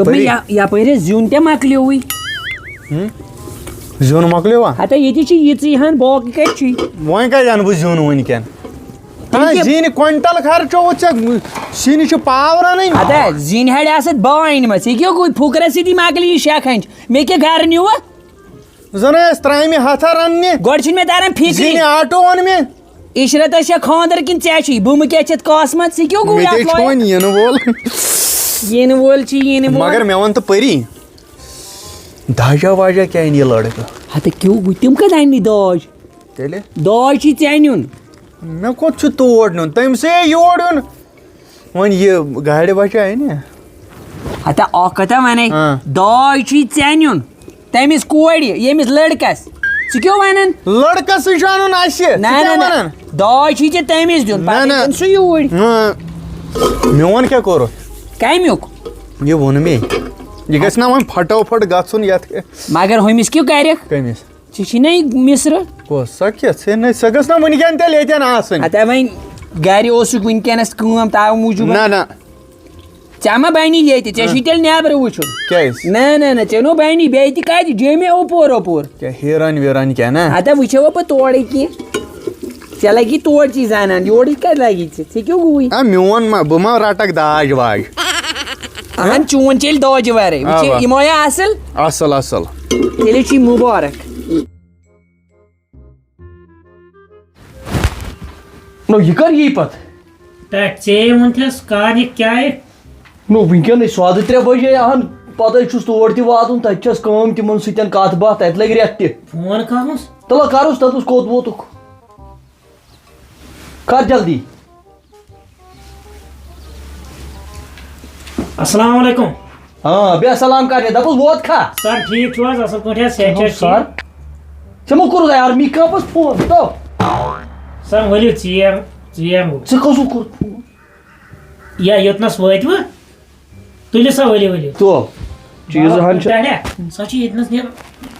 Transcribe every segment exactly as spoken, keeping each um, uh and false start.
دوٚپمَے، پٔری۔ یا-، یَپٲرۍ ہے زیُن تہِ مۄکلیوٕے۔ ہُم؟ زیُن مۄکلیوا؟ ہتا ییٚتی چھِ یِژٕے ہَن، باقٕے کَتہِ چھُے؟ وۄنۍ کَتہِ اَنہٕ بہٕ زیُن وٕنکٮ۪ن؟ تیٚلہِ ہا، کیٛاہ؟ زِنہِ کوینٹل خرچووُتھ ژےٚ، سِنہِ چھُ پاو رَنٕنۍ۔ ہتا زِنہِ ہَڑِ آسَتھ بانہِ منٛز، یہِ کیٛاہ گوٚو؟ پھُکرَس سۭتی مۄکلہِ یہِ شےٚ کھنٛج، مےٚ کیٛاہ گَرٕ نیوٗ؟ زَن ٲسۍ ترٛامہِ ہَتھا رَننہِ۔ گۄڈٕ چھُنہٕ مےٚ تَران فِکرِ۔ زِنہِ آٹوٗ اوٚن مےٚ۔ عشرتس چھا خانٛدر کِنہٕ ژےٚ چھُے؟ بہٕ مہٕ کیٛاہ چھَتھ کاسہٕ منٛز؟ ژٕ کیٛاہ گوٚو مےٚ یَتھ چھُ لایق؟ وۄنۍ یِنہٕ وول۔ یِنہٕ وول چھُ یِنہٕ وول۔ مگر مےٚ وَن تہٕ پٔری، داجا واجا کیٛاہ اَنہِ یہِ لڑکہٕ؟ ہتہٕ کیٛاہ گوٚو؟ تِم کَتہِ اَنہِ داج؟ تیٚلہِ؟ داج چھُے ژےٚ نیُن۔ مےٚ کوٚت چھُ تور نیُن؟ تٔمۍ سٕے یور یُن۔ وۄنۍ یہِ گاڑِ واجا اَنہِ؟ ہتا اَکھ کَتھا وَنے، آ۔ داج چھُے ژےٚ نیُن۔ تٔمِس کورِ، ییٚمِس لٔڑکَس۔ ژٕ کیٛاہ وَنان؟ لٔڑکَسٕے چھُ اَنُن اَسہِ۔ ژٕ نہ، کیٛاہ نہ، نہ۔ وَنان؟ داج چھُے ژےٚ تٔمِس دیُن، نہ، پَتہٕ نہ۔ دیُن سُہ یوٗرۍ۔ نہ۔ میون کیٛاہ کوٚرُتھ؟ کَمیُک؟ یہِ ووٚن مےٚ۔ یہِ گژھِ نہ وۄنۍ پھٹو پھٹ گژھُن یَتھ۔ مگر ہُمِس کیٛاہ کَرٮ۪کھ؟ کٔمِس؟ ژےٚ چھی نہ یہِ مِصرٕ؟ کۄس؟ سۄ کیٛاہ؟ ژےٚ نَے، سۄ گٔژھ نہ وٕنکٮ۪ن تیٚلہِ ییٚتٮ۪ن آسٕنۍ۔ ہتا وۄنۍ گرِ اوسُکھ وٕنکٮ۪نس کٲم، تَوٕ موٗجوٗب۔ نہ، نہ۔ ژےٚ ما بنی ییٚتہِ؟ ژےٚ چھُے تیٚلہِ نٮ۪برٕ وٕچھُن۔ کیٛازِ؟ نہ، نہ، نہ، ژےٚ نو بنی بیٚیہِ تہِ کَتہِ؟ جیٚمہِ اوپور اوپور۔ کیٛاہ ہیران ویران کیٛاہ نہ؟ ہتا وٕچھو پَتہٕ تورے کینٛہہ۔ ژےٚ لگی تور چی زانان، یورٕچ کَتہِ لگی ژےٚ؟ ژےٚ کیٛاہ گوٚوُے؟ آ، میون ما، بہٕ ما رَٹَکھ داج واج؟ اہن، چون چیٚلہِ داجہِ ورٲے۔ وٕچھ، اَوا۔ یہِ ما آیا اَصٕل؟ اَصٕل، اَصٕل۔ تیٚلہِ چھُے مُبارک۔ نو، یہِ کر یی پتہٕ؟ پٮ۪ٹھ ژےٚ ووٚنتھس کر یہِ کیٛاہ یہِ؟ نو، وٕنکیٚنٕے سۄدٕ ترٛےٚ بجے اہن، پتہٕ چھُس تور تہِ واتُن، تتہِ چھس کٲم تِمن سۭتۍ کتھ باتھ، تتہِ لگہِ رٮ۪تھ تہِ۔ فون کرُس۔ تلہ کرُس، تتس کوٚت ووتُکھ؟ کر جلدی۔ السلام علیکم۔ ہاں، بیٚیہِ سلام کرنہِ۔ دَپُس، ووت کھا؟ سر، ٹھیٖک چھُو حظ؟ اَصٕل پٲٹھۍ حظ؟ صحت چھا سر، ٹھیٖک؟ ژےٚ مہ کوٚرُتھ یار مےٚ کانٛہہ پوٚز فون؟ تو۔ سر، ؤلِو ژیر، ژیر گوٚو۔ ژےٚ کُس کوٚرُتھ فون؟ یا یوٚتنَس وٲتوٕ؟ تُلِو سا، ؤلِو، ؤلِو۔ تو، چیٖز ہن چھِ۔ پٮ۪ٹھٕ، سۄ چھِ ییٚتنَس نیران۔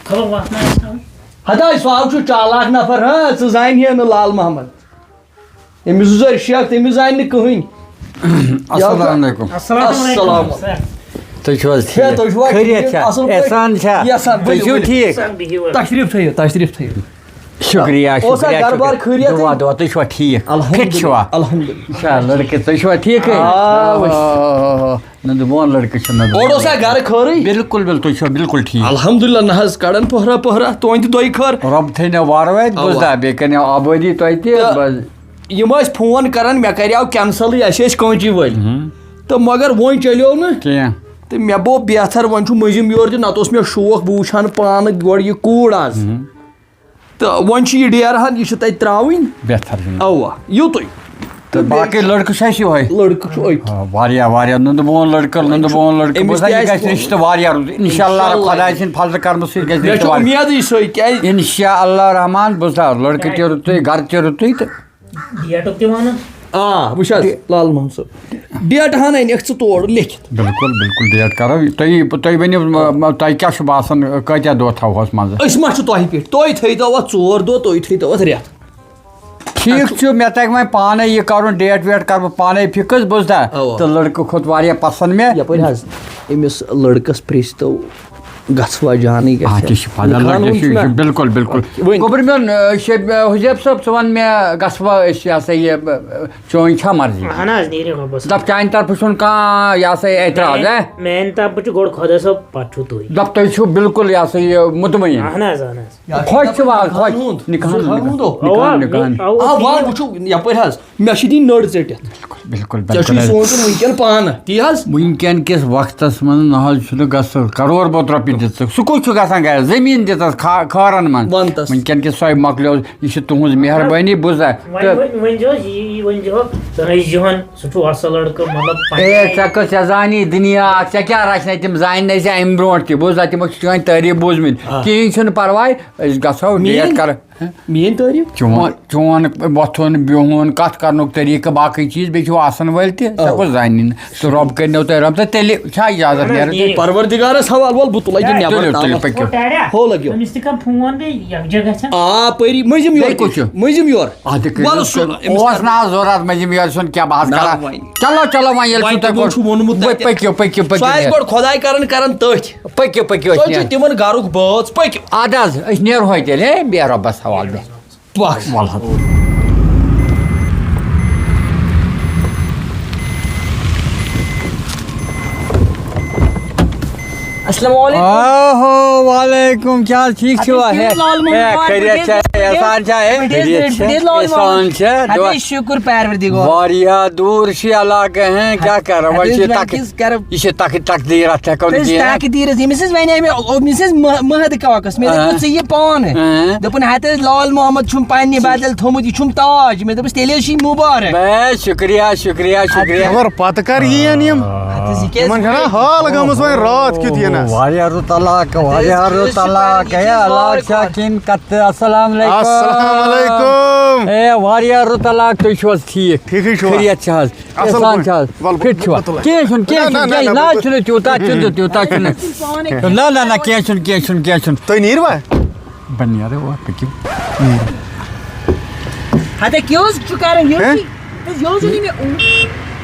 خبر وَتھ ما آسہِ تھاوٕنۍ۔ ہتا، سُہ آو چھُ چالاک نفر، ہاں، ژٕ زانہِ ہے نہٕ لال محمد۔ أمِس زٲرۍ شیخ، تٔمِس زانہِ نہٕ کٕہٕنۍ۔ السلام علیکم۔ السلام علیکم۔ السلام۔ سر۔ تُہۍ چھِو حظ ہے، ٹھیٖک؟ تُہۍ چھِوا خٲریت ٹھیٖک؟ چھا؟ اَصٕل پٲٹھۍ؟ احسان چھا؟ احسان، تُہۍ ؤلِو، چھِو ؤلِو۔ ٹھیٖک؟ سر، بِہِو حظ۔ تشریٖف تھٲیِو، تشریٖف تھٲیِو۔ شُکریہ، اوسا شُکریہ، گرٕ بار شُکریہ۔ خٲریتٕے؟ دُعا، دُعا، تُہۍ چھِوا ٹھیٖک؟ الحمدللہ، فِٹ چھِوا؟ الحمدللہ۔ اچھا، لڑکہٕ، تُہۍ چھِوا ٹھیٖکٕے؟ آ، وٕچھ۔ آ، آ، آ، آ۔ نُنٛدٕ بون لڑکہٕ چھُ نُنٛدٕ بون۔ اوسا گرٕ خٲرٕے؟ بِلکُل، بِلکُل، تُہۍ چھِوا بِلکُل ٹھیٖک؟ الحمدللہ، نہ حظ، کڑان پٔہرا پٔہرا، تُہنٛدِ دۄیہِ خٲر۔ رۄب تھٲینو وارٕ واتہِ، اوا۔ بوزا، بیٚیہِ کَرنو آبٲدی تۄہہِ تہِ، تہٕ بس۔ یِم ٲسۍ فون کران، مےٚ کریاو کینسلٕے، اَسہِ ٲسۍ کٲنچی وٲلۍ۔ مہم۔ تہٕ مگر وۄنۍ چلیو نہٕ۔ کینٛہہ۔ تہٕ مےٚ بوو بہتر، وۄنۍ چھُ مٔنٛزِم یور تہِ، نتہٕ اوس مےٚ شوق، بہٕ وٕچھ ہا نہٕ پانہٕ گۄڈٕ یہِ کوٗر آز۔ مہم۔ تہٕ وۄنۍ چھِ یہِ ڈیرٕ ہن، یہِ چھِ تَتہِ ترٛاوٕنۍ۔ بہتر جِناب۔ اَوا، یُتُے۔ تہٕ بیٚیہِ باقٕے لڑکہٕ چھِ اَسہِ یِہوٚے۔ لڑکہٕ چھُ أتھۍ۔ آ، واریاہ، واریاہ، نُنٛدٕ بون لڑکہٕ، نُنٛدٕ بون لڑکہٕ۔ أمِس بوزا، تہِ یہِ آسہِ گژھِ رِشتہٕ واریاہ رُت۔ اِنشاء اللہ، اِنشاء اللہ۔ خۄداے سٕنٛدِ فضلہٕ کرمہٕ سۭتۍ گژھِ مےٚ رِشتہٕ چھِ واریاہ۔ اُمیدٕے سۄے، کیٛازِ اِنشاء اللہ رحمان، بوزا، لڑکہٕ تہِ رُتُے، گرٕ تہِ رُتُے تہٕ۔ ڈیٹُک تہِ وَنُن۔ آ، وٕچھ حظ، لال محمد صٲب، ڈیٹ ہن أنِکھ ژٕ تور لیکھِتھ۔ بِلکُل، بِلکُل، ڈیٹ کرو۔ تُہۍ، تُہۍ ؤنِو، م-، م-، تۄہہِ کیٛاہ چھُ باسان، کۭتیٛاہ دۄہ تھاوہوس منٛزٕ؟ أسۍ ما چھِ تۄہہِ پٮ۪ٹھ؟ تُہۍ تھٲیِو اَتھ ژور دۄہ، تُہۍ تھٲیِو اَتھ رٮ۪تھ۔ ٹھیٖک چھُ، مےٚ تَگہِ وۄنۍ پانَے یہِ کَرُن، ڈیٹ ویٹ کَرٕ بہٕ پانَے فِکٕس، بوٗزتھا؟ اَوا۔ تہٕ لٔڑکہٕ کھوٚت واریاہ پَسنٛد مےٚ۔ یَپٲرۍ حظ أمِس لٔڑکَس پرٛژھۍ تو گژھوا جانٕے آ، گژھِ۔ تہِ چھُ پَتہٕ نِکاحن لٔڑکہٕ ہُنٛد چھُ، چھُنہ؟ یہِ چھُ بِلکُل، بِلکُل۔ وۄنۍ گوٚبُر میون، آ، شیب-، آ، حُزیب صٲب، ژٕ وَن مےٚ، گژھوا أسۍ، یہِ ہسا یہِ، آ، چٲنۍ چھا مرضی؟ اہن حظ، نیٖرِو رۄبَس۔ دَپ چانہِ طرفہٕ چھُنہٕ کانٛہہ، یہِ ہسا یہِ اعتراض، میٛانہِ، ہے؟ میٛانہِ طرفہٕ چھُ گۄڈٕ خۄدا صٲب، پَتہٕ چھُو تُہۍ۔ دَپ تُہۍ چھِو بِلکُل، یہِ ہسا یہِ، مطمعین۔ اہن حظ، اہن حظ۔ خۄش چھِوا؟ خۄش۔ نِکاحن، نِکاحن، نِکاحن۔ اَوا، نِکاحن۔ اَوا، وۄنۍ وٕچھِو، یَپٲرۍ حظ، مےٚ چھِ دِنۍ نٔر ژٔٹِتھ۔ بِلکُل، ژےٚ چھُے بِلکُل۔ سونٛچُن وٕنکٮ۪ن پانہٕ، تی حظ۔ وٕنکٮ۪ن کِس وقتس منٛز نہ حظ چھُنہٕ گژھان، کرور بوت رۄپیہِ دِژٕکھ، سُہ کوٚت چھُ گژھان؟ گرِ زٔمیٖن دِژَس کھا-، کھارن منٛز۔ وَن تَس۔ وٕنکٮ۪ن کِس سۄے مۄکلیو، یہِ چھِ تُہٕنٛز مہربٲنی، بوٗزا؟ وۄنۍ، تہٕ وۄنۍ، وۄنۍ چھِ حظ یی، یی، وۄنۍ چھِ حظ رٔسۍ زیُن، سُہ چھُ اَصٕل لٔڑکہٕ، مطلب، پنٛنہِ اے، آیہِ۔ ژےٚ کٔژ ژےٚ زانی دُنیا، ژےٚ کیٛاہ رَچھِ نَے تِم زانہِ نَے ژےٚ اَمہِ برونٛٹھ تہِ، بوٗزا؟ تِمو چھِ چٲنۍ تعریٖف بوٗزمٕتۍ۔ آ۔ کِہیٖنۍ چھُنہٕ پَرواے، أسۍ گژھو میٛٲنۍ؟ ڈیٹ کَرو۔ میٛٲنۍ تعریٖف؟ چون، چون وۄتھُن، بِہُن، کَتھ کَرنُک طریٖقہٕ، باقٕے چیٖز، بیٚیہِ چھِو آسَن وٲلۍ تہِ، سۄ اَوا۔ کۄس زانہِ نہٕ؟ تہٕ رۄب کٔرِنو تۄہہِ رحم، تہٕ تیٚلہِ چھا اِجازت اَہَن حظ، نیرُن؟ نیٖرِو۔ پروردگارَس حوالہٕ، وَلہٕ بہٕ تُلَے تُلِو، نٮ۪بر تُلِو، تام۔ تُلِو، پٔکِو۔ ہو لٔگِو۔ أمِس تہِ کم فون بیٚیہِ یکجا گژھان۔ آ، پٔری، مٔنٛزِم یورٕ تُہۍ کُس چھِو؟ مٔنٛزِم یورٕ۔ آ، تہِ کٔرِو وَلہٕ سُہ، سُہ، أمِس اوس کر- نہ ضروٗرت مٔنٛزِم یورٕ سُنٛد کینٛہہ، بہٕ حظ نہ کران۔ وۄنۍ۔ چلو، چلو، وۄنۍ ییٚلہِ وۄنۍ چھُو تۄہہِ تِمو کوٚر-، چھُ ووٚنمُت وۄنۍ تَتہِ۔ پٔکِو، پٔکِو، پٔکِو، سُہ آسہِ نیرو۔ گۄڈٕ خۄداے کران، کران تٔتھۍ۔ پٔکِو، پٔکِو، أسۍ تُہۍ چھِو نیرو۔ تِمن گرُک بٲژ، پٔکِو۔ اَدٕ حظ، أسۍ نیرہوے تیٚلہِ، ہے، بیٚہہ رۄبَس حوالہٕ، بیٚہہ۔ پکھ۔ وَلہٕ حظ۔ السلام علیکم۔ آہو، وعلیکم، کیٛاہ حظ ٹھیٖک چھِوا؟ اَدٕ حظ، ہے، لال محمد ہے، خٲریت چھا؟ بٔڑِس، احسان چھا؟ ہے، بٔڑِس، خٲریت چھا؟ بٔڑِس لال احسان محمد۔ چھا؟ اَدٕ دُعا۔ حظ، شُکُر پروردِگار۔ واریاہ دوٗر چھُ یہِ علاقہٕ، ہیں، کیٛاہ کرو؟ اَدٕ وۄنۍ چھِ حظ، وۄنۍ تک-، کِس کرو؟ یہِ چھِ تک-، تقدیٖرَتھ، ہٮ۪کو نہٕ تٔمِس کینٛہہ۔ تقدیٖرَس، ییٚمِس حظ وَنے مےٚ، أمِس حظ مہ-، مہد کاکَس، مےٚ آ۔ دوٚپمَس، ژٕ یہِ پانہٕ۔ آ۔ دوٚپُن، ہَتہٕ حظ، لال محمد چھُم پنٛنہِ بدل تھوٚمُت، یہِ چھُم تاج۔ مےٚ دوٚپُس، تیٚلہِ حظ چھِ یہِ مُبارک۔ بے، شُکریہ، شُکریہ، شُکریہ۔ خبر پتہٕ کر یِیَن یِم۔ ہَتہٕ حظ، یہِ کیٛازِ یِمن چھَنا حال گٔمٕژ وۄنۍ راتھ کیُتھ یِنَس۔ واریاہ رُت علاقہٕ، واریاہ رُت علاقہٕ۔ ہے، علاقہٕ چھا کِنہٕ کَتہٕ؟ السلام علیکم۔ السلام علیکم۔ ہے، واریاہ رُت علاقہٕ، تُہۍ چھِو حظ ٹھیٖک؟ ٹھیٖکٕے چھِو حظ؟ خیریت چھِ حظ؟ اصل احسان پٲٹھۍ۔ چھِ حظ؟ وَلہٕ فِٹ چھِوا؟ بہٕ تُلہٕ۔ کینٛہہ چھُنہٕ، کینٛہہ نہ، چھُنہٕ، نہ، کینٛہہ نہ، نہ، نہ، نہ، چھُنہٕ تیوٗتاہ، چھُنہٕ تیوٗتاہ، چھُنہٕ۔ نہ، نہ، نہ، کینٛہہ چھُنہٕ، کینٛہہ چھُنہٕ، کینٛہہ چھُنہٕ۔ تُہۍ نیٖروا؟ بہٕ نیرٕ، او، پٔکِو۔ ہتا کیٛاہ حظ چھُ کران؟ یہِ حظ ہے؟ چھُ، یہِ حظ چھُ نہٕ مےٚ،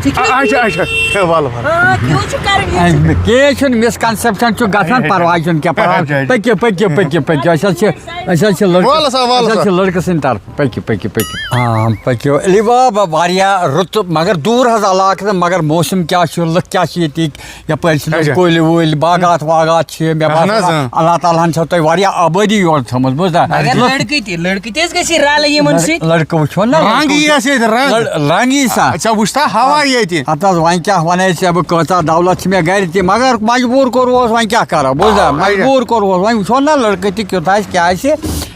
ژےٚ کیٛاہ آ، اچھا، اچھا۔ ہے، وَلہٕ، وَلہٕ۔ آ، کیٛاہ حظ چھُ کران یہِ؟ اے، کینٛہہ چھُنہٕ، misconception چھُ گژھان، پَرواے چھُنہٕ کینٛہہ، پَرواے۔ اچھا، اچھا۔ پٔکِو، پٔکِو، پٔکِو، پٔکِو۔ أسۍ حظ چھِ، أسۍ حظ چھِ لٔڑکہٕ، وَلہٕ سا، وَلہٕ أسۍ حظ سا۔ چھِ لٔڑکہٕ سٕنٛدِ طرفہٕ۔ پٔکِو، پٔکِو، پٔکِو۔ آ، پٔکِو۔ علی بابا، واریاہ رُت، مگر دوٗر حظ علاقہٕ تہٕ مگر موسم کیٛاہ چھُ، لُکھ کیٛاہ چھِ ییٚتِکۍ، یَپٲرۍ چھِ اچھا۔ کُلۍ وُلۍ، باغات واغات چھِ، مےٚ اہن باسان حظ، اۭں۔ اللہ تعالیٰ ہَن چھو تۄہہِ واریاہ آبٲدی یورٕ تھٲومٕژ، بوٗزتھا؟ مگر لُکھ لٔڑکہٕ تہِ، لٔڑکہٕ تہِ حظ گژھِ رَلٕنۍ یِمَن لڑ-، سۭتۍ۔ لڑکہٕ وٕچھو نہ، رنٛگ لڑکہٕ یی وٕچھو۔ اَسہِ ییٚتہِ، رنٛگ۔ لڑ-، رنٛگ یی سا۔ ژےٚ وٕچھتھا ہوا ییٚتہِ؟ ہَتہٕ حظ، وۄنۍ کیٛاہ وَنَے ژےٚ بہٕ، کۭژاہ دولت چھِ مےٚ گَرِ تہِ، مگر مجبوٗر کوٚروس، وۄنۍ کیٛاہ کَرو، بوٗزتھا؟ اچھا۔ مجبوٗر کوٚروس، وۄنۍ وٕچھو نہ لٔڑکہٕ تہِ کیُتھ آسہِ، کیٛاہ آسہِ۔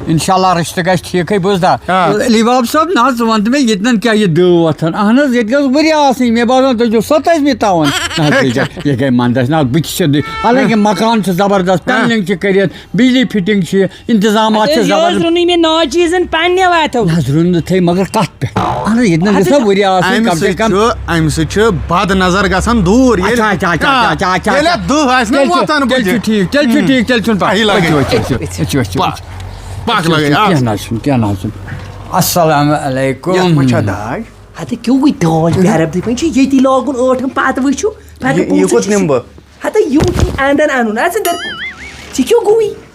اِنشاء اللہ رِشتہٕ گژھِ ٹھیٖکھٕے، بوٗزتھا؟ آ۔ علی باب صٲب، نہ حظ، ژٕ وَن تہٕ مےٚ، ییٚتٮ۪ن کیٛاہ یہِ دٲو وۄتھان؟ اَہن حظ، ییٚتہِ گٔژھ ؤری آسٕنۍ۔ مےٚ باسان، تُہۍ چھِو ستٲجمہِ تاوان۔ نہ حظ، یہِ گٔے، یہِ گٔے مندَچھ۔ نہ حظ، بٕتھِ چھِ دِ-، حالانکہ مکان چھُ زبردست، آ۔ پینلِنگ چھِ کٔرِتھ، بجلی فٹنگ چھِ، انتظامات اَدٕ چھِ حظ، یہِ حظ زبردست۔ روٚنُے مےٚ ناچیٖزَن پننہِ وَتھو۔ نہ حظ، روٚن نہٕ تھٲے، مگر کَتھ پٮ۪ٹھ؟ اَہن حظ، ییٚتٮ۪ن اَدٕ گژھِ نا حظ، ؤری آسٕنۍ اَمہِ کم سے سۭتۍ کم۔ چھُ، اَمہِ سۭتۍ چھُ بد نظر گژھان دوٗر۔ ییٚلہِ، اچھا، اچھا، اچھا، آ، اچھا، اچھا، ییٚلہِ اچھا۔ اَتھ دُہ آسہِ نا تیٚلہِ چھُ، وۄتھان تیٚلہِ چھُ بٕتھِ۔ ٹھیٖک، تیٚلہِ چھُ ٹھیٖک، تیٚلہِ چھُنہٕ پَرواے۔ اَہی لَگے۔ أچھِ، أچھِ، أچھِ، أچھِ، أچھِ، أچھِ۔ پَکھ۔ پَکھ لَگے، آ۔ کینٛہہ نہ حظ چھُنہٕ، کینٛہہ نہ حظ چھُنہٕ۔ السلام علیکم۔ یَتھ منٛز چھا داج؟ ہتہٕ کیٛوٚوُے داج پیرب، دَپان چھِ ییٚتی لاگُن ٲٹھَن، پَتہٕ وٕچھِو، پَتہٕ یہِ، یہِ پوٚژھُس کوٚت چھُ نِمہٕ بہٕ؟ ہتہٕ یہِ وٕچھِو اَندَن اَنُن۔ اَژٕ اَندَر۔ ژےٚ کیٛاہ گوٚوُے؟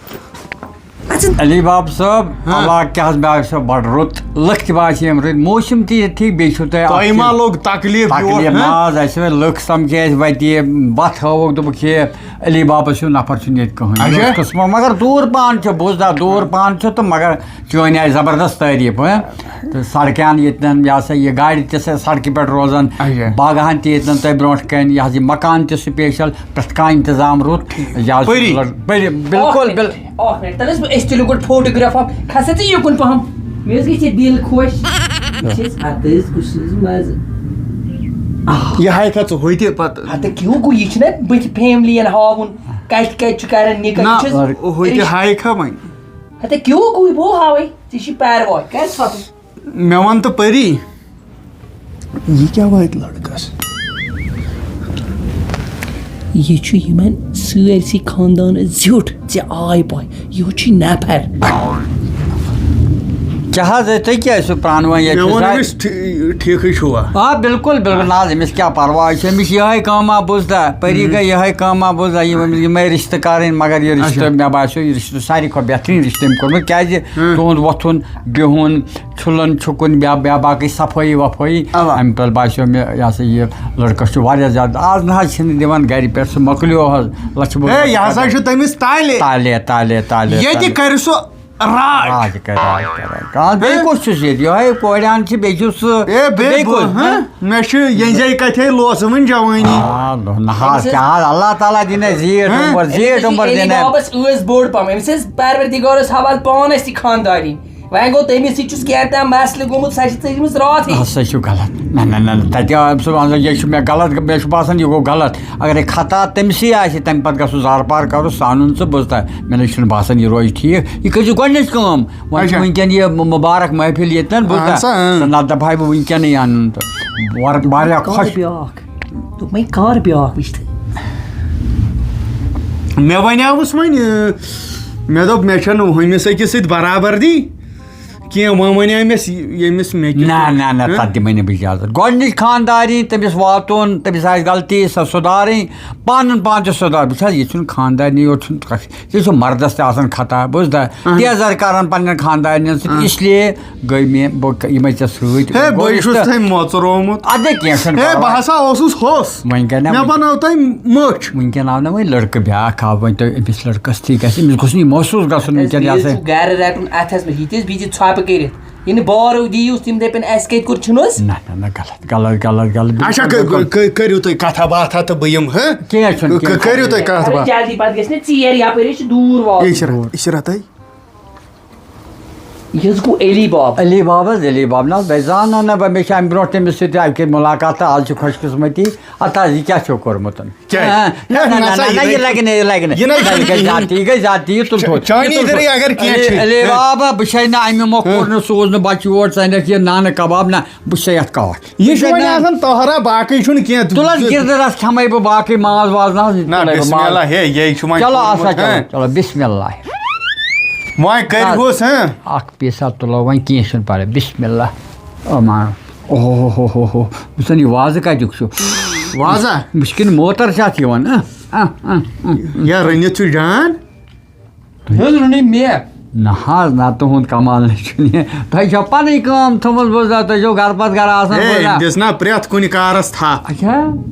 اَژٕ اَندَر۔ علی باب صٲب، ہاں۔ علاقہٕ کیٛاہ حظ، مےٚ آو سُہ بَڑٕ رُت، لٕکھ تہِ باسے یِم رٕتۍ، موسم تہِ ییٚتہِ ٹھیٖک، بیٚیہِ چھُو تۄہہِ اَتھ تۄہہِ ما یہِ لوٚگ تکلیٖف یور، تکلیٖف؟ ہاں؟ نہ حظ، اَسہِ وۄنۍ لٕکھ سَمکھے اَسہِ وَتہِ، یہِ وَتھ ہٲوٕکھ، دوٚپُکھ، ہے، علی بابس ہیوٗ نفر چھُنہٕ ییٚتہِ کٕہٕنۍ۔ اچھا۔ یہِ اوس قٕسمت، مگر دوٗر پہن چھُ، بوٗز دا، دوٗر پہن چھُ تہٕ مگر چٲنۍ آیہِ زبردست تعریٖف، ہہ؟ تہٕ سڑکہِ ہن ییٚتٮ۪ن، یہِ ہسا یہِ گاڑِ تہِ سا سڑکہِ پٮ۪ٹھ روزان، اچھا۔ باغہٕ ہن تہِ ییٚتٮ۪ن تۄہہِ برونٛٹھ کنہِ، یہِ حظ یہِ مکان تہِ special، پرٛٮ۪تھ کانٛہہ انتظام رُت۔ یہِ حظ پٔری۔ لڑ-، پٔری، بِلکُل، اکھ بِل-، منٹ، تَلہٕ حظ بہٕ، أسۍ تُلِو گۄڈٕ photograph اکھ، کھسا ژٕ یُکُن پہم۔ مےٚ حظ گژھِ یہِ دِل خۄش۔ یہِ چھِ أسۍ اَتھ حظ کُس حظ مَزٕ۔ آہ۔ یہِ ہاے کھا ژٕ ہوٚتہِ پتہٕ۔ ہتہٕ کیٛاہ گوٚو، یہِ چھُنہ بٕتھِ family ین ہاوُن، کتہِ کتہِ چھُ کران نِکاح، نہ، یہِ چھِ أسۍ ہوٚتہِ رِش-، ہاے کھا وۄنۍ۔ ہتہٕ کیٛاہ گوٚو، بہٕ ہاوے، ژےٚ چھِ پرواے، کر ژھۄپہٕ۔ مےٚ وَن تہٕ پٔری، یہِ کیٛاہ واتہِ لڑکس؟ یہِ چھُ یِمن سٲرسٕے خاندانس زیُٹھ، ژےٚ آے پاے، یہِ چھُے نفر۔ کیٛاہ حظ، تُہۍ کیٛاہ ٲسِو پرٛانہٕ وۄنۍ ییٚتہِ مےٚ چھُ ووٚن سا-، أمِس ٹھی-، ٹھیٖکٕے چھُوا؟ آ، بِلکُل، بِلکُل، نہ حظ، أمِس کیٛاہ پرواے چھُ، أمِس چھِ یِہوٚے کٲمہ بوٗزتھا، پٔری ہُم۔ گٔے یِہوٚے کٲمہ بوٗزتھا، یِم أمِس یِمَے رِشتہٕ کَرٕنۍ، مگر یہِ رِشتہٕ، اچھا۔ مےٚ باسیو، یہِ رِشتہٕ چھُ ساروی کھۄتہٕ بہتریٖن رِشتہٕ أمۍ کوٚرمُت، کیٛازِ ہُم۔ تُہُنٛد وۄتھُن، بِہُن، چھُلُن چھُکُن، بیا-، بیا-، باقٕے صفٲیی وفٲیی۔ اَوا۔ اَمہِ پَتہٕ باسیو مےٚ، یہِ ہسا یہِ لٔڑکَس چھُ واریاہ زیادٕ۔ آز نہ حظ چھِنہٕ دِوان گَرِ پٮ۪ٹھ، سُہ مۄکلیو حظ، لَچھٕ بوٚد ہے، یہِ ہسا چھُ تٔمِس تالے۔ تالے، تالے، تالے، ییٚتہِ تالے۔ کَرِ سُہ راج۔ راج کَرِ، راج کَرِ۔ کَرِ۔ بیٚیہِ ہہ؟ کُس چھُس ییٚتہِ؟ یِہوٚے کورِ ہَن چھِ، بیٚیہِ چھُس، ہے، بیٚیہِ بیٚیہِ کُس؟ کُس؟ ہہ؟ مےٚ چھُ یَنجے کَتھے لوسہٕ وٕنہِ جوٲنی۔ آ، نہ حظ، أمِس کیٛاہ حظ، اللہ تعالیٰ دِنَے زیٖٹھ ہہ؟ عُمر، زیٖٹھ أمِس عُمر چھِ علی دِنَے۔ بابَس ٲس بوٚڑ پَہَم، أمِس ٲس پروردِگارَس حوالہٕ پانَس تہِ خانٛدارِنۍ۔ وۄنۍ گوٚو تٔمِس سۭتۍ چھُس کینٛہہ تام مسلہٕ گوٚمُت، سۄ چھِ ژٔجمٕژ راتھٕے۔ نہ، سۄ چھُ غلط۔ نہ، نہ، نہ، نہ، تَتہِ آو أمۍ سُنٛد وَنُن، یہِ چھُ مےٚ غلط، مےٚ چھُ باسان، یہِ گوٚو غلط۔ اگر یہِ خطا تٔمسٕے آسہِ، تَمہِ پَتہٕ گژھُن زارٕ پار کَرُن، سُہ اَنُن ژٕ، بوٗزتھا؟ مےٚ نہ چھُنہٕ باسان، یہِ روزِ ٹھیٖک۔ یہِ کٔرۍزِ گۄڈٕنِچ کٲم۔ وۄنۍ چھُ اچھا۔ وٕنکٮ۪ن یہِ مُ-، مُبارک محفِل ییٚتٮ۪ن، بوٗزتھا؟ اہن سا، اۭں۔ تہٕ نَتہٕ دَپہٕ ہاے بہٕ وٕنکٮ۪نٕے اَنُن تہٕ۔ وَر-، واریاہ کَر خۄش۔ بیٛاکھ؟ دوٚپمَے، کَر بیٛاکھ وٕچھتہٕ؟ مےٚ وَنیٛاوُس وۄنۍ، اۭں، مےٚ دوٚپ، مےٚ چھَنہٕ ہُمِس أکِس سۭتۍ برابردی کینٛہہ۔ وۄنۍ وَنیٛاو مےٚ ییٚمِس مےٚ کیُتھ نہ، نہ، نہ، ہہ؟ تَتھ دِمَے نہٕ بہٕ اِجازت۔ گۄڈٕنِچ خانٛدارِنۍ، تٔمِس واتُن، تٔمِس آسہِ غلطی، سۄ سُدھارٕنۍ، پَنُن پان تہِ سُدھار۔ بہٕ چھَس، یہِ چھُنہٕ خانٛدارِنی یوت چھُنہٕ کَتھ، یہِ چھُ مَردَس تہِ آسان خطا، بوٗزتھا؟ اہن۔ تیزر کَران پنٛنٮ۪ن خانٛدارِنٮ۪ن سۭتۍ، اہن۔ اس لیے گٔے مےٚ، بہٕ ک-، یِمَے ژےٚ سۭتۍ ہے، بہٕ ہے چھُس گۄڈٕنِچ تۄہہِ تہٕ مۄژرومُت۔ اَدٕ کینٛہہ چھُنہٕ ہے، بہٕ پَرواے۔ ہسا اوسُس ہوٚس۔ وۄنۍ کَرِ نا مےٚ وۄنۍ بَنٲو تۄہہِ مٔچھ۔ وٕنکٮ۪ن آو نا وۄنۍ لٔڑکہٕ بیٛاکھ آو، وۄنۍ تۄہہِ أمِس لٔڑکَس تھی گژھِ، أمِس گوٚژھ نہٕ یہِ محسوٗس گژھُن وٕنکٮ۪ن یہِ ہسا۔ چھُ گرٕ رَٹُن اَتھَس منٛز، یہِ تہِ ٲسۍ بِہِتھ ژھۄپہٕ کٔرِتھ۔ یہِ نہٕ بارو دِیِو، تِم دَپَن، "اَسہِ کَتہِ کوٚر چھُنہٕ حظ؟" نہ، نہ، نہ، غلط، غلط، غلط، غلط، اچھا، بِلکُل، ک-، بِلکُل۔ ک-، کٔرِو تُہۍ کَتھا باتھا تہٕ بہٕ یِمہٕ، ہہ؟ کینٛہہ چھُنہٕ، ک-، کینٛہہ چھُنہٕ۔ کٔرِو تُہۍ کَتھ اَدٕ باتھ۔ جلدی، پَتہٕ گژھِ نہ ژیر، یَپٲرۍ حظ چھِ دوٗر واتُن۔ عشرت، عشرت، ہے۔ یہِ حظ گوٚو علی باب۔ علی باب حظ، علی باب۔ نہ حظ، بہٕ زانہٕ نہٕ، نہ، بہٕ، مےٚ چھِ اَمہِ برونٛٹھ تٔمِس سۭتۍ اَکہِ پھِرِ مُلاقات تہٕ آز چھِ خۄش قٕسمتی۔ اَدٕ حظ، یہِ کیٛاہ چھُو کوٚرمُت؟ کیٛازِ؟ ہاں، نہ، ہے، نہ، نہ، نسا نہ، نہ، یہِ یہِ نَے۔ لَگہِ نہٕ، یہِ لَگہِ نہٕ۔ یہِ نَے نہ، یہِ گٔے چھُنہٕ۔ زیادتی، یہِ گٔے زیادتی، یہِ تُل تھوٚد، چانی یہِ تُل دٔرٕے تھوٚد۔ اگر کینٛہہ علی، چھِ۔ علی ہاں۔ بابا، بہٕ چھَے نہٕ اَمہِ مۄکھ ہاں۔ کوٚر نہٕ، سوٗز نہٕ بَچہٕ یور، ژٕ اَنٮ۪کھ یہِ نانہٕ کَباب، نہ، بہٕ چھُسَے یَتھ کاٹھ۔ یہِ چھُ وۄنۍ آسان تۄہرا، باقٕے چھُنہٕ کینٛہہ۔ تُل حظ، گِردٕ رَس کھٮ۪مَے بہٕ، باقٕے ماز واز نہ حظ، نہ، تُلَے بہٕ بسم ماز۔ اللہ، ہے، یہِ چھُ وۄنۍ چلو، کوٚرمُت، اَسا، ہاں۔ چلو، چلو، بسم اللہ۔ وۄنۍ کٔرۍہوس، ہاں۔ اَکھ پیٖسا تُلو وۄنۍ، کینٛہہ چھُنہٕ پَرواے، بسم اللہ۔ اَمان۔ اوہ ہو ہو ہو ہو۔ وٕچھتَن یہِ وازٕ کَتیُک چھُ۔ وازا؟ وٕچھ کِنہٕ موتَر چھِ اَتھ یِوان، اَہ، اَہ، اَہ، اَہ۔ یا رٔنِتھ چھُ جان؟ تُہۍ حظ روٚنُے مےٚ۔ نہ حظ، نہ، تُہُنٛد کمال نہ چھُنہٕ یہِ۔ تۄہہِ چھو پنٕنۍ کٲم تھٲومٕژ، بوزا، تُہۍ چھو گرٕ پتہٕ گرٕ آسان، ہے، بوزا۔ دِس نا پرٛٮ۪تھ کُنہِ کارس تھپھ۔ اچھا۔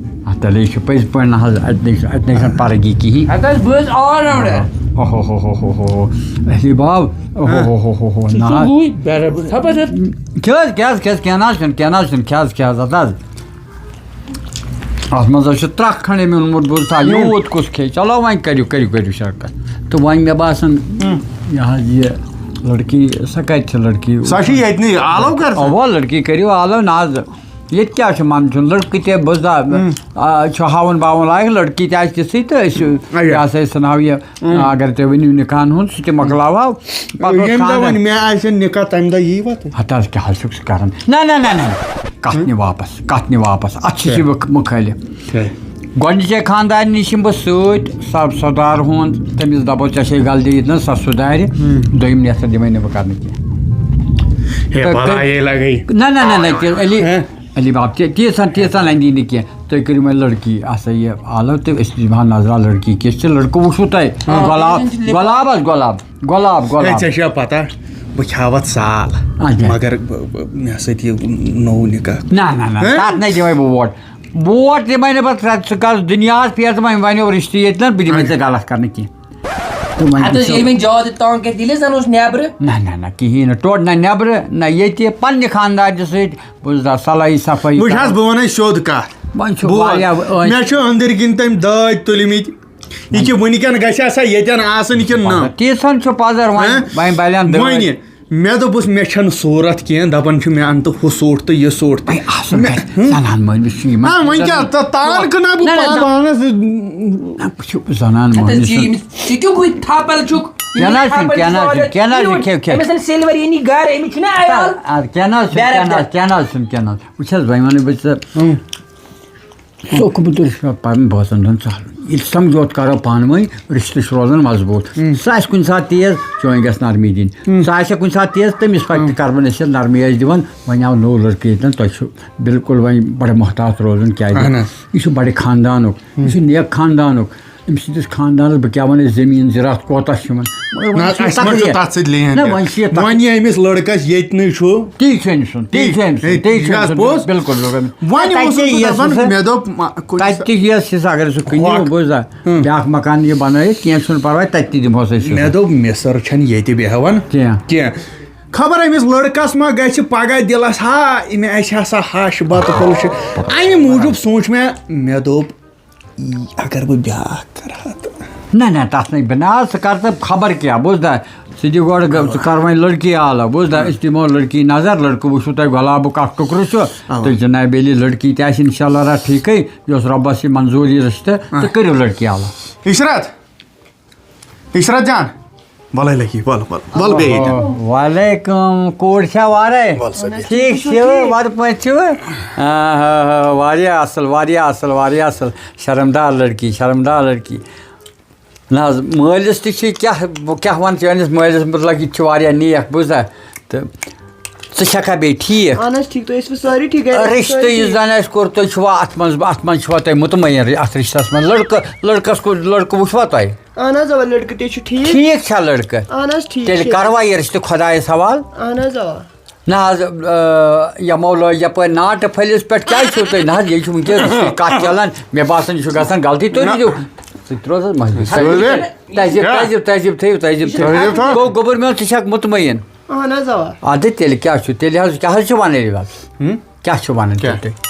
آ، تیٚلے چھُ پٔزۍ پٲٹھۍ نہ حظ، اتہِ نَے چھُ، اتہِ نَے چھَنہٕ پرگی کِہیٖنۍ۔ ہتہٕ حظ، بہٕ حظ all rounder۔ اوہو ہو ہو ہو ہو ہو۔ اہلی باب، اوہو ہو ہو ہو ہو، نہ حظ۔ سُے برابر، خبر حظ۔ کیٛاہ حظ، کیٛاہ حظ، کیٛاہ حظ، کیٛاہ نہ حظ چھُنہٕ، کیٛاہ نہ حظ چھُنہٕ، کیٛاہ حظ، کیٛاہ حظ، اتھ حظ۔ اَتھ منٛز حظ چھُ ترٛکھ کھنٛڈ أمۍ اوٚنمُت، بوٗز تھا، یوٗت کُس کھیٚیہِ؟ چلو وۄنۍ کٔرِو، کٔرِو، کٔرِو شرکت۔ تہٕ وۄنۍ مےٚ باسان، یہِ حظ یہِ لڑکی، سۄ کَتہِ چھِ لڑکی؟ سۄ چھِ ییٚتہِ نٕے، آلو کر سا۔ اَوا، لڑکی کٔرِو آلو، نہ حظ۔ ییٚتہِ کیٛاہ چھُ منٛدٕ چھُنہٕ؟ لڑکہٕ تہِ، بوٗز تھا، آ، چھُ ہاوُن باوُن لایق، لڑکی تہِ آسہِ تِژھٕے تہٕ أسۍ، اچھا۔ یہِ ہسا أسۍ ژھٕنہاو یہِ۔ اۭں۔ اگر تُہۍ ؤنِو نِکاحن ہُنٛد، سُہ تہِ مۄکلاوہاو۔ پتہٕ اوس ییٚمہِ دۄہ خانٛدر۔ وۄنۍ مےٚ آسہِ نِکاح، تَمہِ دۄہ یی وۄنۍ تُہۍ؟ ہتہٕ حظ، کیٛاہ حظ چھُکھ ژٕ کران؟ نہ، نہ، نہ، نہ، نہ۔ کتھ نہِ واپس، کتھ نہِ واپس۔ اتھ چھِ کیٛاہ؟ یہِ مُخٲلف۔ کیٛاہ؟ گۄڈنِچے خانٛدارنہِ نِش یِمہٕ بہٕ سۭتۍ، سب سردار ہُنٛد، تٔمِس دپو، "ژےٚ چھے غلطی ییٚتہِ نَس، سۄ سُدھارِ۔" ہُم۔ دوٚیِم نٮ۪صف دِمے نہٕ بہٕ کرنہٕ کینٛہہ۔ ہے، تہٕ بلاے لگے۔ نہ، نہ، نہ، نہ، تہِ علی، ہہ؟ علی باب، تہِ-، تیٖژاہ، تیٖژاہ لنڈی نہٕ کینٛہہ۔ تُہۍ کٔرِو وۄنۍ لڑکی، آ سا یہِ آلو تہٕ أسۍ دِمہٕ ہا نظرا لڑکی کِژھ چھِ۔ لڑکہٕ وٕچھِو تۄہہِ۔ ہاں۔ گۄلاب، گۄلاب حظ، گۄلاب، گۄلاب، ہے، گۄلاب۔ ژےٚ چھےٚ پتہ، بہٕ کھیٛاوَتھ سال، اچھا۔ مگر بہٕ، بہٕ، مےٚ سۭتۍ یہِ نوٚو نِکاح۔ نہ، نہ، نہ، ہہ؟ تَتھ نَے دِمَے بہٕ ووٹ۔ ووٹ دِمَے نہٕ بہٕ، ژٕ کر دُنیاہَس پھیرٕ تہٕ وۄنۍ وَنیو رِشتہٕ ییٚتہِ نہ، بہٕ دِمَے اچھا۔ ژےٚ غلط کرنہٕ کینٛہہ۔ تہٕ وۄنۍ اَتھ ٲس وٕچھو۔ ییٚلہِ وۄنۍ زیادٕ تنٛگ کَرِ، تیٚلہِ ٲسۍ زَن اوس نٮ۪برٕ۔ نہ، نہ، نہ، کِہیٖنۍ نہٕ، ٹوٹھ نہ نٮ۪برٕ، نہ ییٚتہِ، پنٛنہِ خانٛدارنہِ سۭتۍ، بہٕ چھُس دَپان صلٲحی صفٲیی وٕچھ حظ، کرو۔ بہٕ وَنَے سیوٚد کَتھ۔ وۄنۍ چھُ بوز، واریاہ أنٛدۍ۔ مےٚ چھُ أنٛدٕرۍ کِنۍ تٔمۍ دٲدۍ تُلمٕتۍ۔ یہِ کہِ وٕنکٮ۪ن گژھِ ہا سۄ ییٚتٮ۪ن آسٕنۍ کِنہٕ نہ؟ تیٖژ ہن چھُ پزر وۄنۍ، ہہ؟ وۄنۍ بلٮ۪ن دٲدۍ۔ وۄنہِ مےٚ دوٚپُس، مےٚ چھَنہٕ صوٗرت کینٛہہ، دَپان چھُ، مےٚ اَن تہٕ ہُہ سوٗٹ تہٕ یہِ سوٗٹ تہٕ۔ وۄنۍ آسُن مےٚ، گژھِ، زنان مٲنِس چھُ یِمن نہ، وۄنۍ کیٛاہ، تہٕ تان کٕنہٕ ہا بہٕ نہ، نہ، پانہٕ۔ پانَس۔ نہ، بہٕ چھُس زنان اَتھ حظ مٲنِس چھِ چھُنہٕ۔ ییٚمِس، یہِ کیٛاہ گوٚو یہِ تھپل چھُکھ؟ کینٛہہ نہ حظ چھُنہٕ، کینٛہہ نہ حظ چھُنہٕ، کینٛہہ نہ حظ چھُنہٕ، کھیٚو، کھیٚو۔ أمِس چھَنہٕ سِلوَر یی نہٕ گرٕ، أمِس چھُنہٕ عیال۔ اَدٕ کینٛہہ نہ حظ چھُنہٕ، کینٛہہ نہ حظ، بیرَس کینٛہہ نہ حظ، پٮ۪ٹھ۔ کینٛہہ نہ حظ چھُنہٕ، کینٛہہ نہ حظ۔ وٕچھ حظ، وۄنۍ وَنَے بہٕ ژےٚ۔ اۭں۔ ژٕ اوکھ بہٕ دُرس پٮ۪ٹھ پَرُن بٲژَن دۄن ژَلُن۔ ییٚلہِ سَمجھوتہٕ کَرو پانہٕ ؤنۍ، رِشتہٕ چھُ روزان مضبوٗط۔ اۭں۔ سُہ آسہِ کُنہِ ساتہٕ تیز، چٲنۍ گژھِ نرمی دِنۍ۔ اۭں۔ سُہ آسہِ کُنہِ ساتہٕ تیز، تٔمِس پَتہٕ تہِ اۭں۔ کَرٕ بہٕ نصیحت، نرمی آسہِ دِوان۔ وۄنۍ آو نوٚو لٔڑکہٕ ییٚتٮ۪ن، تۄہہِ چھُو بالکل وۄنۍ بَڑٕ محتاط روزُن، کیٛازِ اَہَن حظ۔ یہِ چھُ بَڑٕ خاندانُک، یہِ چھُ اۭں۔ نیک خاندانُک۔ أمۍ سٕنٛدِس خاندانَس بہٕ کیٛاہ وَنہٕ، زٔمیٖن زِراعت کوتاہ چھِ یِمَن؟ مگر نہ، وۄنۍ چھِ یہِ اَسہِ منٛز چھُ تقدیٖر۔ تَتھ سۭتۍ لین نہ، دین۔ وۄنۍ چھِ یہِ تقدیٖر۔ وۄنۍ یہِ أمِس لٔڑکَس ییٚتہِ نٕے چھُ۔ تی چھُ أمۍ سُنٛد، تی تی۔ چھُ أمۍ سُنٛد، ہے، تی چھُ یہِ أمۍ حظ سُنٛد۔ پوٚز۔ بِلکُل، بِلکُل۔ وۄنۍ تَتہِ اوسُس تہِ بہٕ یِیَس دَپان، سُہ، مےٚ دوٚپ، ما-، کُنہِ تَتہِ سا-، تہِ یِیَس سُہ، اگر سُہ کٕنہِ، ہۄکھ۔ بوٗز سا، ہُم۔ بیٛاکھ مکان یہِ بَنٲیِتھ، کینٛہہ چھُنہٕ پَرواے، تَتہِ تہِ دِمہوس أسۍ سُہ۔ مےٚ دوٚپ، مِصر چھَنہٕ ییٚتہِ بیٚہوان کینٛہہ۔ کینٛہہ۔ خبر أمِس لٔڑکَس ما گژھِ پَگاہ دِلَس، ہا، أمۍ اَسہِ ہسا ہَش بَتہٕ پھوٚل چھُ۔ اَمہِ موٗجوٗب سوٗنٛچ مےٚ، مےٚ دوٚپ، اگر بہٕ بیٛاکھ کرٕ ہا تہٕ۔ نہ، نہ، تَتھ نَے بِناو، ژٕ کر تہٕ خبر کیٛاہ، بوٗزتھا؟ ژٕ دِ گۄڈٕ گہ-، ژٕ کر وۄنۍ لٔڑکی آلو، بوٗزتھا؟ أسۍ دِمو لٔڑکی نظر، لٔڑکہٕ وٕچھِو تۄہہِ گۄلابُک اکھ ٹُکرٕ چھُ، اَوا۔ تہٕ جناب علی لٔڑکی تہِ آسہِ انشاءاللہ رَٹھ ٹھیٖکھٕے، یۄس رۄبَس یہِ منظوٗر یی رِشتہٕ، آ۔ تہٕ کٔرِو لٔڑکی آلو۔ عشرت، عشرت جان، وَلَے لٔگی، وَل، وَل، وَل بیٚیہِ ییٚتٮ۪ن۔ وعلیکم، کوٗر چھا وارَے؟ وَل سا بیٚہہ۔ ٹھیٖک چھِوٕ، وَرٕ پٲٹھۍ چھِوٕ؟ آ، ہا، ہا، واریاہ اَصٕل، واریاہ اَصٕل، واریاہ اَصٕل۔ شرمدار لڑکی، شرمدار لڑکی۔ نہ حظ، مٲلِس تہِ چھِ کیٛاہ، بہٕ کیٛاہ وَنہٕ چٲنِس مٲلِس مُتلق، یہِ تہِ چھُ واریاہ نیک، بوٗزتھا؟ تہٕ ژٕ چھَکھا بیٚیہِ ٹھیٖک؟ اَہَن حظ، ٹھیٖک، تُہۍ ٲسوٕ سٲری ٹھیٖک، گَرِ ٲسوٕ رِشتہٕ سٲری یُس ٹھیٖک؟ زَن اَسہِ کوٚر، تُہۍ چھُوا اَتھ منٛز، اَتھ منٛز چھُوا تُہۍ مطمعین اَتھ رِشتَس منٛز؟ لٔڑکہٕ، لٔڑکَس کوٚر، لٔڑکہٕ وُچھوا تۄہہِ؟ اَہَن حظ، اَوا، لٔڑکہٕ تہِ چھُ ٹھیٖک۔ ٹھیٖک چھا لٔڑکہٕ؟ اَہَن حظ، ٹھیٖک تیٚلہِ چھِ۔ کَروا یہِ رِشتہٕ خۄدایَس حوالہٕ؟ اَہَن حظ، اَوا۔ نہ حظ، آ، یَمو لٲج یَپٲرۍ ناٹہٕ پھٔلِس پٮ۪ٹھ، کیٛازِ چھِو تُہۍ؟ نہ حظ، یہِ چھُ وٕنکیٚس کَتھ چَلان، مےٚ باسان، یہِ چھُ گژھان غلطی، تُہۍ نہ۔ روٗزِو، ژٕ تہِ روز حظ مَسجِد۔ سُلہِ۔ تہذیٖب، کیٛاہ؟ تہذیٖب، تہذیٖب تھٲیِو، تہذیٖب تھٲیِو۔ تہذیٖب تھاو۔ گوٚو، گوٚبُر میون، ژٕ چھَکھ مطمعین؟ اَہَن حظ، اَوا۔ اَدٕ تیٚلہِ کیٛاہ چھُ؟ تیٚلہِ حظ کیٛاہ حظ چھُ وَنان یہِ حظ؟ ہُم؟ کیٛاہ چھُ وَنان کیٛاہ؟ تیٚلہِ تُہۍ؟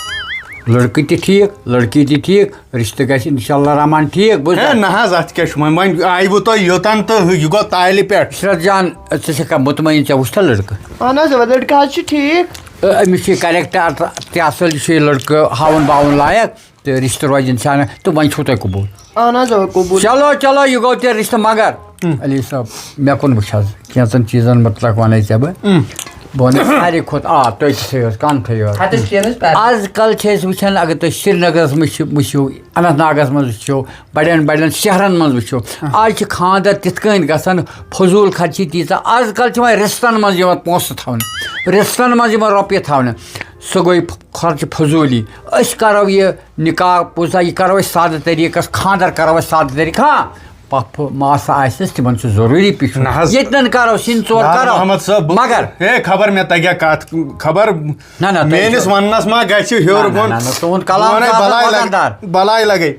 لٔڑکہٕ تہِ ٹھیٖک، لٔڑکی تہِ ٹھیٖک، رِشتہٕ گژھِ اِنشاء اللہ رحمان ٹھیٖک، بوٗزتھا؟ ہے، نہ حظ، اَتھ کیٛاہ چھُ وۄنۍ؟ وۄنۍ آیوٕ تۄہہِ یوٚتَن تہٕ یہِ گوٚو تالہِ پٮ۪ٹھ۔ عشرت جان، ژٕ چھَکھا مطمعین، ژےٚ وُچھتھا لٔڑکہٕ؟ اَہَن حظ، اَوا، لٔڑکہٕ حظ چھُ ٹھیٖک۔ أ-، أمِس چھُ یہِ character تہِ اَصٕل، یہِ چھُ یہِ لٔڑکہٕ ہاوُن باوُن لایق، تہٕ رِشتہٕ روزِ اِنشاء اللہ، تہٕ وۄنۍ چھُو تۄہہِ قبوٗل۔ اَہَن حظ، اَوا، قبوٗل۔ چلو، چلو، یہِ گوٚو تیٚلہِ رِشتہٕ، مگر ہُم۔ علی صٲب، مےٚ کُن وٕچھ حظ، کینٛژَن چیٖزَن مُتلق وَنَے ژےٚ بہٕ۔ ہُم۔ بہٕ وَنَے ساروی کھۄتہٕ، آ، تُہۍ تہِ تھٲیِو حظ، کَن تھٲیِو حظ۔ ہَتَس شیٚنَس پٮ۪ٹھ۔ آز کَل چھِ أسۍ وٕچھان، اگر تُہۍ سرینگرَس منٛز چھِ، وٕچھِو، اننت ناگَس منٛز وٕچھِو، بَڑٮ۪ن بَڑٮ۪ن شہرَن منٛز وٕچھِو، آز چھِ خانٛدر تِتھ کٔنۍ گژھان، فضوٗل خرچی تیٖژاہ۔ آز کَل چھِ وۄنۍ رِستَن منٛز یِوان پونٛسہٕ تھاونہٕ، رِستَن منٛز یِوان رۄپیہِ تھاونہٕ، سُہ گوٚو خرچہٕ فضوٗلی۔ أسۍ کَرو یہِ نکاح پوٗزا، یہِ کَرو أسۍ سادٕ طریٖقَس، خانٛدر کَرو أسۍ سادٕ طریٖقہٕ۔ ہاں، پۄپھٕ ماسہٕ آسٮ۪س، تِمَن چھُ ضروٗری پِشُن۔ نہ حظ۔ ییٚتٮ۪ن کَرو، سِنۍ ژور نہ، کَرو۔ محمد صٲب، بہٕ، مگر ہے، خبر مےٚ تَگیٛا کَتھ، خبر نہ، نہ، تۄہہِ میٛٲنِس چھُ وَننَس ما گژھِ ہیوٚر نہ، نہ، بۄن؟ نہ، نہ، تُہُنٛد کلام بۄنَے چھُ آسان بَلاے لَگہِ، وَزَندار۔ بَلاے لَگے۔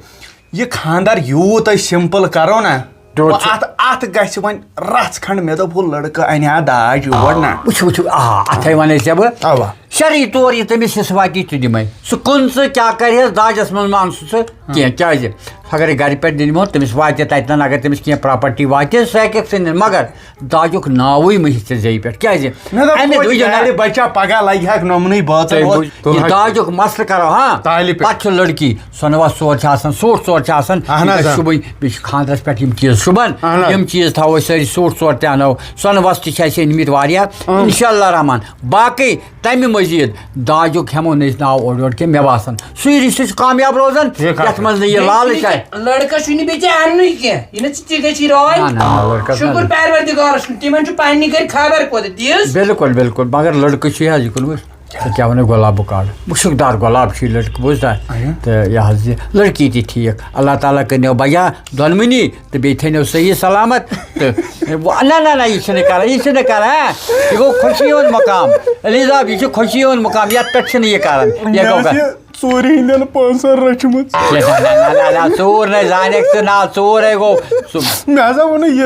یہِ خانٛدر یوٗت أسۍ simple کَرو نہ، تیوٗت چھُ۔ اَتھ، اَتھ گژھِ وۄنۍ رَژھ کھنٛڈ، مےٚ دوٚپ، ہُہ لٔڑکہٕ اَنہِ ہا داج یور نہ۔ وٕچھ، وٕچھ، آ، اَتھَے وَنے ژےٚ بہٕ۔ اَوا۔ شرعی طور یہِ تٔمِس حصہٕ واتی، تہِ دِمَے۔ سُہ کٕن ژٕ، کیٛاہ کَرِ حظ، داجَس منٛز ما اَن سُہ ژٕ کینٛہہ؟ کیٛازِ؟ اگر یہِ گَرِ پٮ۪ٹھ دِمو، تٔمِس واتہِ تَتہِ نَن، اگر تٔمِس کینٛہہ property واتہِ، سُہ ہیٚکہِ سُہ نِتھ۔ مگر داجُک ناوٕے مہ ہیٚچھ ژےٚ زیٚیہِ پٮ۪ٹھ۔ کیٛازِ؟ مےٚ دوٚپ، اَمہِ توتہِ دُنیا گَرِ بَچا پَگاہ لَگہِ ہاکھ نۄمنٕے بٲژَن تُہۍ ہُنٛد۔ بوٗزِو، یہِ داجُک مسلہٕ کَرو، ہاں؟ تالہِ پٮ۪ٹھ۔ پَتہٕ چھُ لٔڑکی، سۄنہٕ وَس ژور چھِ آسان، سوٗٹ ژور چھِ آسان، اَہَن یِم حظ، گژھِ آ۔ شوٗبٕنۍ، بیٚیہِ چھِ خانٛدرَس پٮ۪ٹھ یِم چیٖز شوٗبان۔ اَہَن حظ۔ یِم چیٖز تھاوو أسۍ سٲری، سوٗٹ ژور تہِ اَنو، سۄنہٕ وَس تہِ چھِ اَسہِ أنۍمٕتۍ واریاہ۔ اۭں۔ اِنشاء اللہ رحمان۔ باقٕے تَمہِ مٔزیٖد داجُک ہٮ۪مو نہٕ أسۍ ناو اورٕ یورٕ کینٛہہ، مےٚ باسان۔ سُے رِشتہٕ چھُ کامیاب روزان، یہِ کَتھ یَتھ منٛز نہٕ یہِ لالٕچ آسہِ۔ لڑکہٕ چھُنہٕ بیٚیہِ ژےٚ اَننُے کینٛہہ، یہِ نہٕ ژٕ تہِ گژھی راے۔ نہ، نہ، نہ، لڑکَس نہ۔ شُکُر پروردگارَس کُن، تِمَن چھُ پننہِ گرِ خبر کوٗتاہ تیٖژ۔ بِلکُل، بِلکُل، مگر لڑکہٕ چھُ یہِ حظ، یہِ کُن وٕچھ، ژٕ کیٛاہ وَنَکھ، گۄلابُک کارٕ، مُشُک دار گۄلاب چھُ یہِ لڑکہٕ، بوٗزتھا؟ اَہَن۔ تہٕ یہِ حظ یہِ لڑکی تہِ ٹھیٖک، اللہ تعالیٰ کٔرنو بجا دۄنوٕنی۔ تہٕ بیٚیہِ تھٲینو صحیح سلامت۔ تہٕ وۄنۍ، نہ، نہ، نہ، یہِ چھُنہٕ کران، یہِ چھُنہٕ کران۔ یہِ گوٚو خوشی ہُنٛد مقام۔ علی صاحب، یہِ چھُ خوشی ہُنٛد مقام، یَتھ پٮ۪ٹھ چھُنہٕ یہِ کران۔ یہِ مےٚ گوٚو ٲس یہِ ژوٗرِ ہِنٛدٮ۪ن پانٛژَن رٔچھمٕژ۔ نہ، نہ، نہ، نہ، نہ، ژوٗر نَے زانٮ۪کھ ژٕ، نہ، ژوٗرَے گوٚو سُہ۔ مےٚ ہسا ووٚنُے یہِ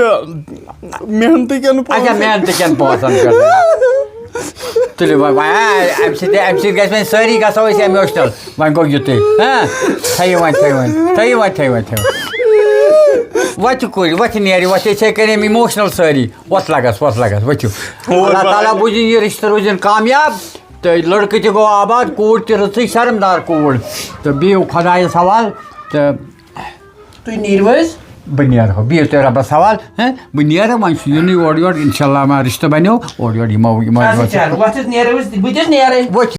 محنتہٕ کٮ۪ن اچھا، پونٛسَن۔ محنتہٕ کٮ۪ن پونٛسَن پٮ۪ٹھ۔ تُلِو وۄنۍ، وۄنۍ، اَمہِ سۭتۍ، اَمہِ سۭتۍ گژھِ وۄنۍ سٲری گژھو أسۍ emotional۔ وۄنۍ گوٚو یُتُے۔ ہاں؟ تھٲیِو وۄنۍ، تھٲیِو وۄنۍ، تھٲیِو وۄنۍ، تھٲیِو وۄنۍ، تھٲیِو وۄنۍ۔ وۄتھِ کُرۍ، وۄتھِ نیرِ، وۄتھِ، یِتھَے کٔنۍ یِم emotional سٲری۔ وۄتھ لَگَس، وۄتھ لَگَس، ؤتھِو۔ اور اللہ تعالیٰ بَلاے۔ بوٗزِن یہِ رِشتہٕ روٗزِن کامیاب۔ تہٕ لٔڑکہٕ تہِ گوٚو آباد، کوٗر تہِ رٕژٕے، شرمدار کوٗر۔ تہٕ بِہِو خۄدایَس حوالہٕ۔ تہٕ تُہۍ نیٖرِو حظ۔ بہٕ نیرٕ ہو، بِہِو تُہۍ رۄبَس حوالہٕ۔ ہہ، بہٕ نیرٕ، وۄنۍ چھُ یُنٕے اورٕ یورٕ، اِنشاء اللہ ما رِشتہٕ بَنیو، اورٕ یورٕ یِمو، یِمو اچھا، یِمو۔ چلو، وۄتھ حظ نیرو أسۍ، بہٕ تہِ حظ نیرَے۔ ؤتھِو۔